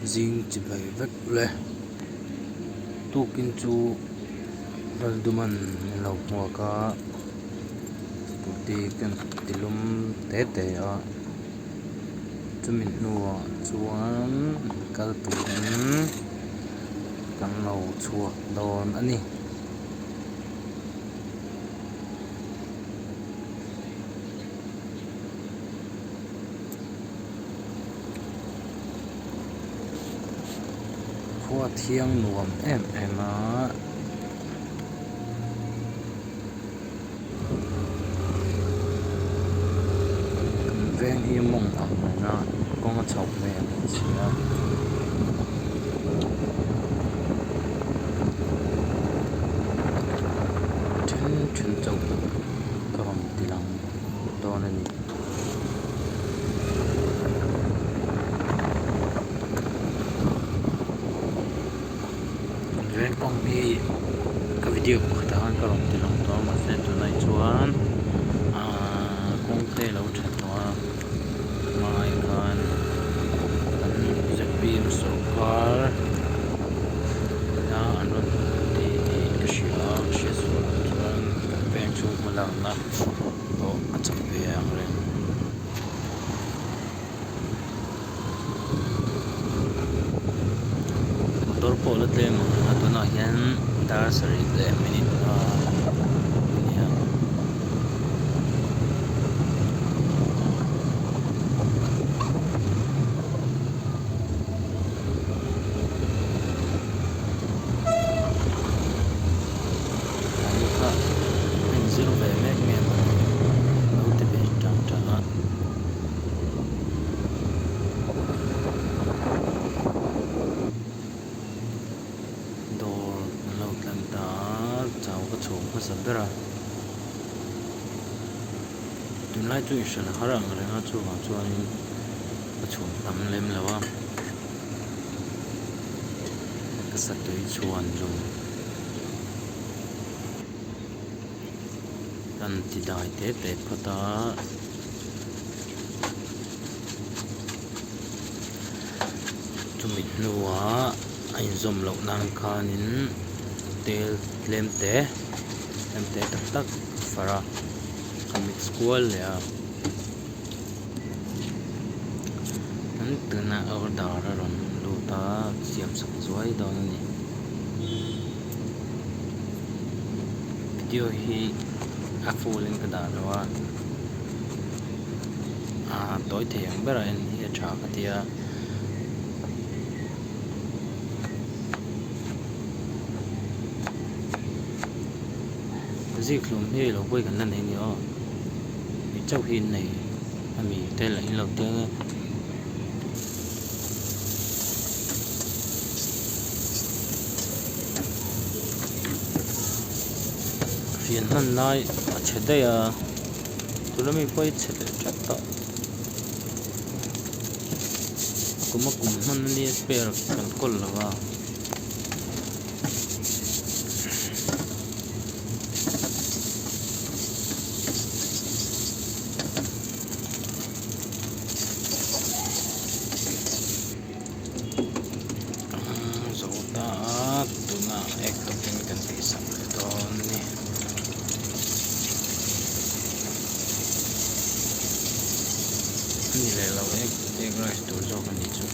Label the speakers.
Speaker 1: Zing chibai vek ule. Tukin chu Lalduman min lo hmuak a, scooty ka ti lum te te a, chumi hnuah chuan kal turin kan lo chhuak dawn a ni. Khua thiang nuam em em a. Kan veng hi mawng ang reng a kawng a chhoh hmel a si a. Then then chauh ka rawn ti lang dawn a ni. Veng kawng hi ka video pakhatah khan ka rawn ti lang tawh a mahse tunah chuan ahh kawng te a lo tha tawh a hmaah khan an zpm sawrkar a an rawn ti niin ka hria a ka hriat sual loh chuan kan veng chhung hma lakna. pawh a chak ve ang reng. Motor pawh la tlem ang reng a tunah hian dar sarih leh minute a nia. A inzir ve mek nge maw a lo ti ve tang tang a. Dawr an lo tlan ta a chau ka chhawm hmasa ber a tunlai chu inhrilh har ang reng a chuvang chuanin ka chhawm tam lem lo a ka satui chhuan lum. Kan ti dai te te phawt a chumi hnuah a inzawm loh nan khanin tel tlem te tlem te tak tak a far a a mix kual leh a an tunah order a rawn lut a siam sak zuai dawn a ni. Video hi a full in ka dah lo a ah tawi thei ang berah en hi a tha ka ti a. Zikhlum hi lo pawi kan la nei a ni aw mi chauh hi an nei a mi te lah in lo tia nge. Fian hman lai a chhe daih a tuna mi pawh hi chhe leh tep tawh a kum a kum hman ania spare kan kawl lo va. Zo ta a tunah egg topping kan tih sak leh dawn a ni. A ni leh lo egg egg rice tur zawk a nih chu.